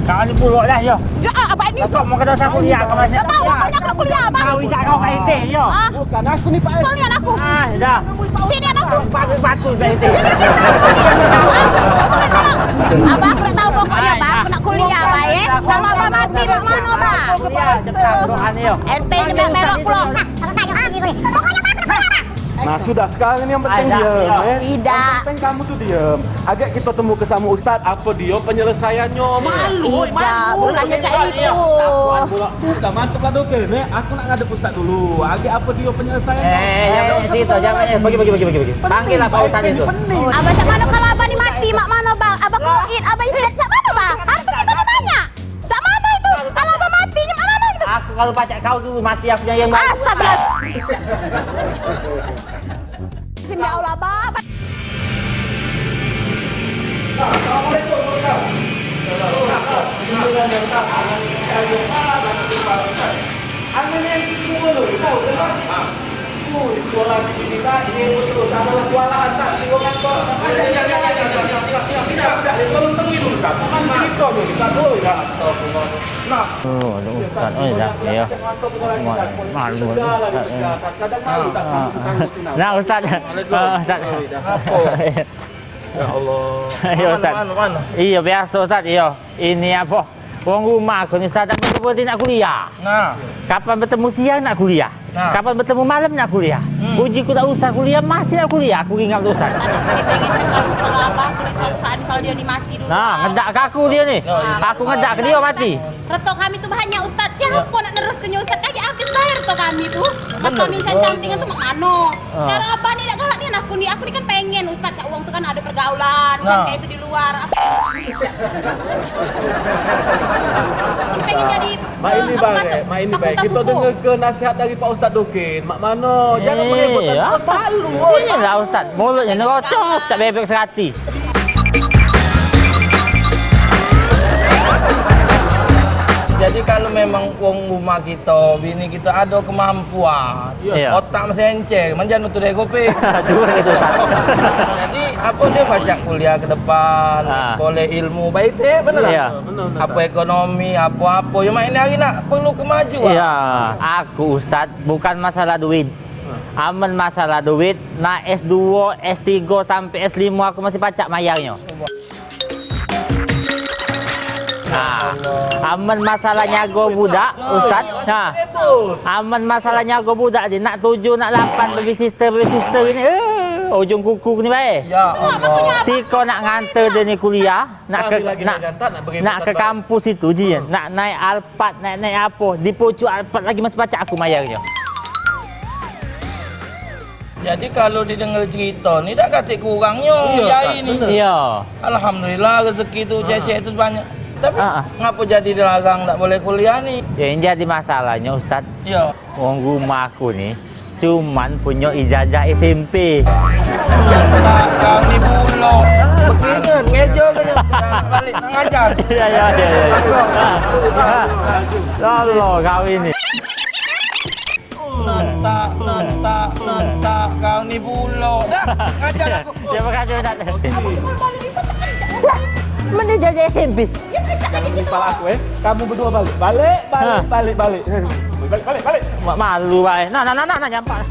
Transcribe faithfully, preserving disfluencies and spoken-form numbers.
Kau ni pulok dah, yo. Ya, ah, abah ni. Kau mau kena usah kuliah, kau masih. Kau tahu, pokoknya kena kuliah, abah. Kau ijak kau ke S D, yo. Ah. Bukan aku ni, Pak. Soalnya aku. Ah, dah. Sini aku. Bagus, bagus, dah, S D. Abah, aku dah tahu pokoknya, abah. Aku nak kuliah, abah, eh. Kalau abah mati, nak mana, abah? Kuliah, cepat, doa ni, yo. R T ni melok-melok pulo. Pokoknya abah kena kuliah, abah. Nah, sudah, sekarang ni yang penting diam, eh. Idak. Yang penting kamu tu diam. Agak kita temu ke sama ustaz, apa dia penyelesaiannya? Malu, oi, malu. Bukannya cak itu. Bukan, mantap lah, Dok, eh. Aku nak ngadep ustaz dulu. Agak apa dia penyelesaiannya? Eh, eh, jangan cerita, jangan, eh, pergi, pergi, pergi, pergi, pergi. Panggil lah pak ustaz itu. Abah, cak mana kalau abah ni mati, mak mana, bang? Abah koin, abah istirahat, cak mana, bang? Harta kita ni banyak. Cak mana itu? Kalau abah mati, cak mana itu? Aku kalau pacak kau dulu mati, aku yang, yang astagfirullah. Ya Allah, abah. Oh, aduh, ustaz, oi, dah, iya. Malu, ustaz, eh. Nah, ustaz. Ah, ustaz. Ya Allah. Iya, ustaz. Mano, mano, mano? Iya, biasa, ustaz, iya. Ini apa? Wong rumah aku ni sadang berhenti nak kuliah. Nah. Kapan bertemu siang nak kuliah? Nah. Kapan bertemu malam nak kuliah? Hmm. Uji ku tak usah kuliah, masih nak kuliah. Aku ingat tu, ustaz. Tapi pengen kan kalau misalnya abah kuliah suatu saat, misalnya dia ni mati dulu. Nah, ngedak ke aku dia ni. Ya, ya. Aku ngedak ke dia mati. Reto kami tu banyak, ustaz. Siapa nak nerus ke ustaz? Kagek habis bayar reto kami tu. Pas kami canting tu mak mano. Ah. Cara abah ni dak galak ni aku ni. Aku ni kan pengen, ustaz, cak wong tu kan ada pergaulan, kan kayak itu di luar. Pengen jadi, mak ini, eh, bang, apa eh, masuk mak ini, bang. Fakultas hukum. Kita dengar ke nasihat dari Pak Ustaz Dokin. Mak mano? Jangan merepotkan. Iya. Terus malu, oi. Inilah ustaz, mulutnya nerocos cak bebek serati. Jadi kalau memang wong rumah kita, bini kita ada kemampuan, iya, otak masih encer, manjan betul deh kopi. Jujur gitu, ustaz. Jadi apa dia pacak kuliah ke depan, ah, boleh ilmu baik deh, bener lah. Iya. Bener, bener, apa ustaz, ekonomi, apa-apa. Cuma ini hari nak perlu kemajuan. Iya, aku, ustaz, bukan masalah duit. Amen masalah duit, nak S dua, S tiga sampai S lima aku masih pacak mayarnyo. Nah, amen masalah nyago budak, ustaz. Nah, amen masalah nyago budak je, nak tujuh, nak lapan, baby sister, baby sister ini, eh, ujung kuku ni bae. Ya Allah. Tiko nak nganter dia ni kuliah, nak ke, nak, nak ke kampus itu je, nak naik Alphard, naik, naik apa, di pucuk Alphard lagi masih pacak aku mayarnyo. Jadi kalau didengar cerita ni dak katik kurangnyo. Iya, Ustaz, ini. Bener. Iya. Alhamdulillah rezeki tu, ah, cecek tu banyak. Tapi, ah, ah, ngapo jadi dilarang dak boleh kuliah ni? Ya, yang jadi masalahnyo, ustaz. Iya. Wong rumah aku ni cuman punyo ijazah S M P. Tak kami pulo. Begini, ngejo ke ni? Balik nak ngajar. Iya, iya, iya, iya. Lolo kau ini. Natak, natak, natak, kau ni pulo. Dah, ngajar aku. Terima kasih, ustaz. Lah, mending jadi S M P. Jangan lupa aku, eh. Kamu berdua balik. Balik, balik, balik, balik. Balik, balik, balik. Mak malu bae. Nah, nah, nah, nah, nah, jampak.